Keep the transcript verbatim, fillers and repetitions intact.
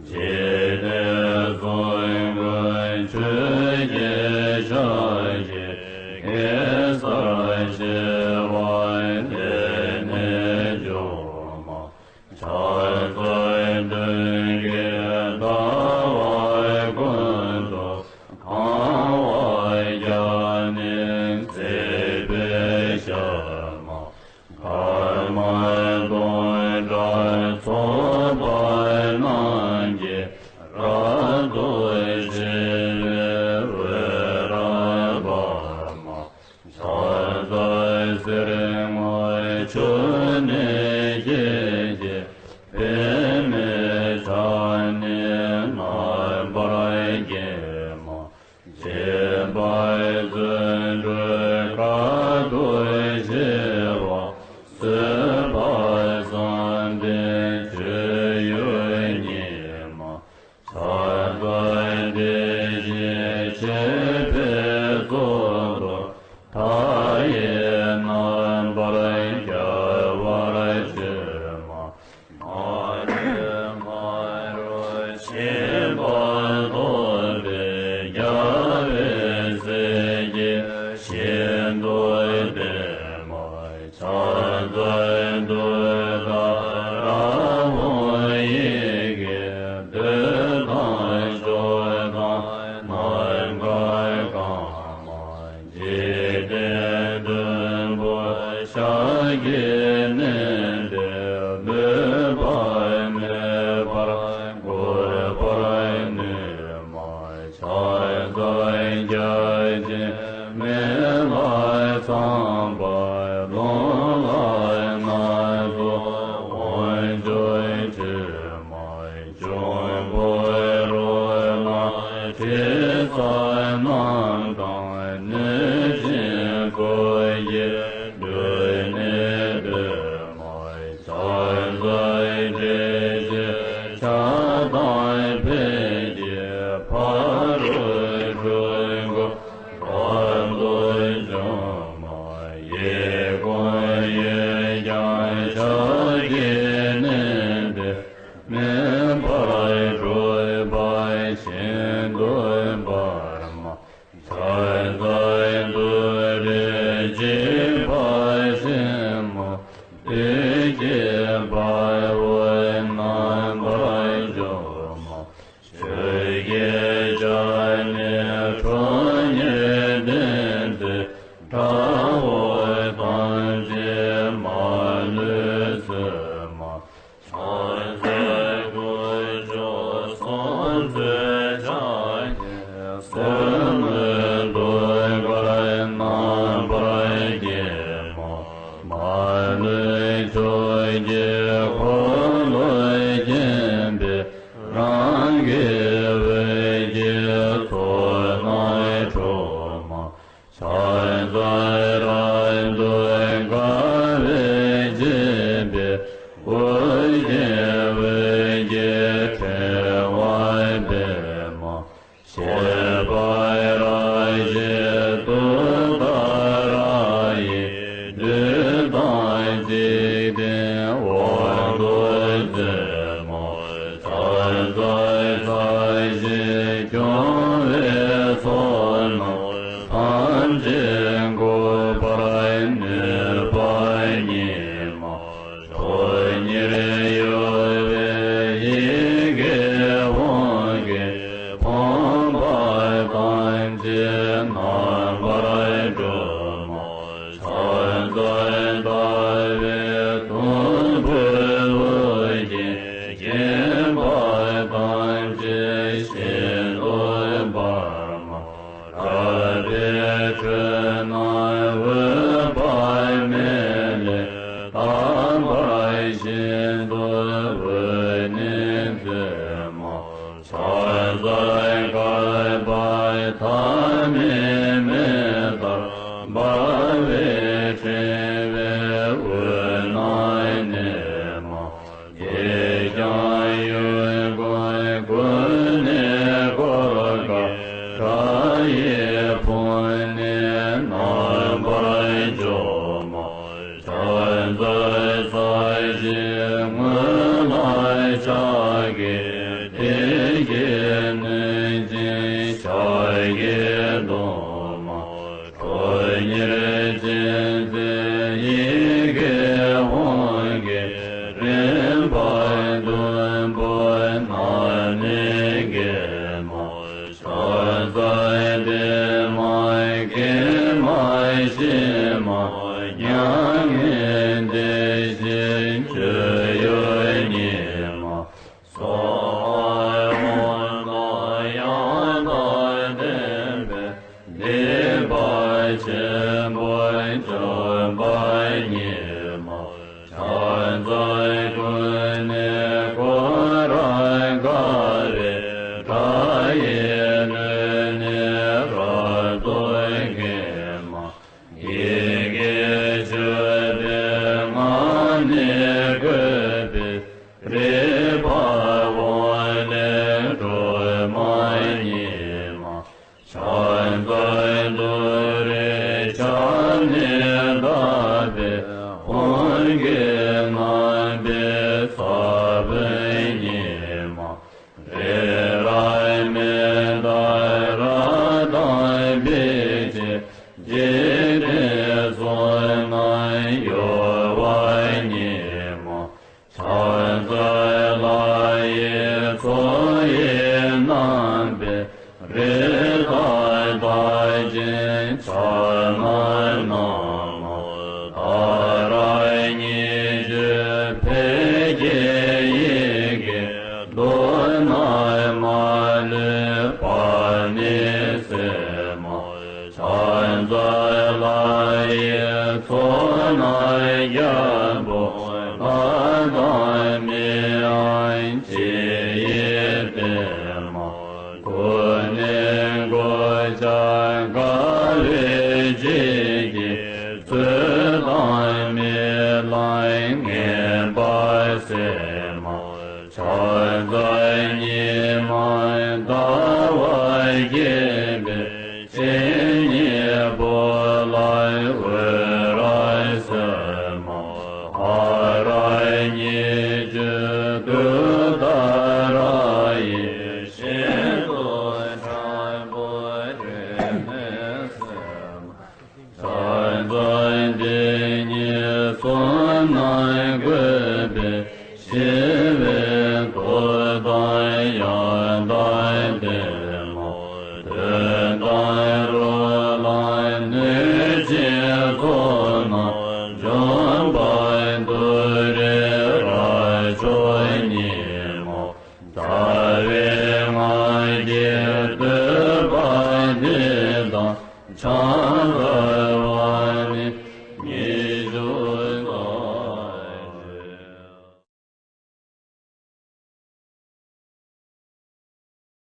འཇིག་རྟེན་གསུམ་མགོན་ཆུ་སྐྱེས་ཤཱཀྱའི་གེ་སར་ཞི་བ་ལྷས་ནི་བཅོམ་མ། ཕྱག་འཚལ་མདུན་བསྐྱེད་ལྟ་བ་ཀུན་ཏུ་གང་བར་བརྒྱ་ནི་བརྩེགས་པའི་ཞབས་མ། དཀར་དམར་མདོག་འདྲ་ཚོགས་པ་རྣམས་ཀྱིས་རབ་ཏུ་ཕྱེ་བའི་འོད་རབ་འབར་མ། ཕྱག་འཚལ་གསེར་དངུལ་ཆུ་ནས་སྐྱེས་ཀྱི་པདྨས་ཕྱག་ནི་རྣམ་པར་བརྒྱན་མ། བྱེད་པ་བརྩོན་འགྲུས་དཀའ་ཐུབ་ཞི་བ། བཟོད་པ་བསམ་གཏན་སྤྱོད་ཡུལ་ཉིད་མ། ཕྱག་འཚལ་བདེ་གཤེགས་བྱེད་པའི་གཙུག་ཏོར། མཐའ་ཡས་རྣམ་པར་རྒྱལ་བར་སྤྱོད་མ། མ་ལུས་མ་རུངས་ཤིང་དཔལ་ཐོབ་པའི་རྒྱལ་བའི་སྲས་ཀྱིས་ཤིན་ཏུ་བསྟེན་མ། ཕྱག་འཚལ་ཏུཏྟཱ་ར་ཧཱུྃ་ཡི་གེས་འདོད་དང་ཕྱོགས་དང་ནམ་མཁའ་གང་མ། འཇིག་རྟེན་བདུན་པོ་ཤཱཀྱའི་གནས་ཏེ། མོས་པ་མེད་པར་འགོད་པར་ནུས་མ། ཕྱག་འཚལ་བརྒྱ་བྱིན་མེ་ལྷ་ཚངས་པ་ཀློང་ལ་སྣ་ཚོགས་དབང་ཕྱུག་སྤྲུལ་མ། འབྱུང་པོའི་རོ་ལངས་དྲི་ཟ་རྣམས་དང་། གནོད་སྦྱིན་འཁོར་གྱིས་སྒྲོལ་ནས་སྡོད་མ། ཕྱག་འཚལ་བཀྲ་ཤིས་ཆར་དང་འཕེལ་གྱི་ཕ་རོལ་འཁྲུལ་འཁོར་རབ་ཏུ་འཇོམས་མ། གཡས་བསྐུམ་གཡོན་བརྐྱང་ཕྱག་གི་གནས་ཏེ། མེ་འབར་འཁྲུགས་པ་ཤིན་ཏུ་འབར་མ། ཕྱག་འཚལ་ཏུ་རེ་འཇིགས་པ་ཆེན་མོ། བདུད་ཀྱི་དཔའ་བོས་རྣམ་པར་འཇོམས་མ། ཆུ་སྐྱེས་ཞལ་ནི་ཁྲོ་གཉེར་ལྡན་ཏེ། དགྲ་བོ་ཐམས་ཅད་མ་ལུས་གསོད་མ། ཕྱག་འཚལ་དཀོན་མཆོག་གསུམ་མཛད་ཕྱག་གཉིས། གསེར་དངུལ་གདུགས་དཀར་རྣམ་པར་བརྒྱན་མ། མ་ལུས་ཕྱོགས་ཀྱི་འཁོར་ལོས་བརྒྱན་པའི། རང་གི་འོད་ཀྱི་ཚོགས་རྣམས་འཁྲུགས་མ། ཕྱག་འཚལ་རབ་ཏུ་དགའ་བས་བརྒྱན་པའི། དབུ་རྒྱན་འོད་ཀྱི་ཕྲེང་བ་སྤེལ་མ། བཞད་པ་རབ་བཞད་ཏུཏྟཱ་ར་ཡིས། བདུད་དང་འཇིག་རྟེན་དབང་དུ་མཛད་མ། ཕྱག་འཚལ་ས་གཞི་སྐྱོང་བའི་ཚོགས་རྣམས་ཐམས་ཅད་འགུགས་པར་ནུས་པ་ཉིད་མ། ཁྲོ་གཉེར་གཡོ་བའི་ཡི་གེ་དབང་གིས། ཕོངས་པ་ཐམས་ཅད་རྣམ་པར་སྒྲོལ་མ། ཕྱག་འཚལ་ མྱ་ངན་འདས་ཞི་སྤྱོད་ཡུལ་ཉིད་མ། སྭཱ་ཧཱ། ཡང་དག་ལྡན་པས་བསྟན་པ་ཆེན་པོ་བྱོན་པ་ཉིད་མ། ཕྱག་འཚལ་ཀུན་ནས་འཁོར་དགའ་བའི། དགྲ་ཡི་ལུས་ནི་རབ་ཏུ་འགེམས་མ། ཡི་གེ་བཅུ་པའི་ངག་ནི་བཀོད་པའི། རིག་པ་འོད་ལས་སྒྲོན་མ་ཉིད་མ། ཕྱག་འཚལ་ཏུ་རེའི་ཕྱག་ནི་བརྡབས་པའི། ཧཱུྃ་གི་རྣམ་པའི་ས་བོན་ཉིད་མ། རི་རབ་མནྡ་ར་དང་འབིགས་བྱེད། འཇིག་རྟེན་གསུམ་རྣམས་གཡོ་བ་ཉིད་མ། ཕྱག་འཚལ་ལྷ་ཡི་མཚོ་ཡི་རྣམ་པའི། རི་དྭགས་རྟགས་ཅན་ཕྱག་ན་བསྣམས་མ། ཏཱ་ར་གཉིས་བརྗོད་ཕཊ་ཀྱི་ཡི་གེ། མདོར་ན་མ་ལུས་པ་ནི་གསལ་མ། ཕྱག་འཚལ་ལྷ་ཡི་ཚོགས་རྣམས་རྒྱལ་པོ། ལྷ་དང་མིའམ་ཅི་ཡིས་བསྟེན་མ། ཀུན་ནས་གོ་ཆ་དགའ་བའི་བརྗིད་ཀྱིས། ཚུལ་དང་རྨི་ལམ་ངན་པ་སེལ་མ། ཕྱག་འཚལ་ཉི་མ་ཟླ་བ་རྒྱས་པའི། སྤྱན་གཉིས་པོ་ལ་འོད་རབ་གསལ་མ། ཧ་ར་གཉིས་བརྗོད་ཏུཏྟཱ་ར་ཡི། ཞལ་དུ་ཁྲ་བོ་རེ་ནས་གསལ་མ། ཕྱག་འཚལ་དེ་ཉིད་གསུམ་རྣམས་བཀོད་པའི། ཞི་བའི་མཐུ་དང་ཡང་དག་ལྡན་མ། གདོན་དང་རོ་ལངས་གནོད་སྦྱིན་ཚོགས་རྣམས། འཇོམས་པ་ཏུ་རེ་རབ་མཆོག་ཉིད།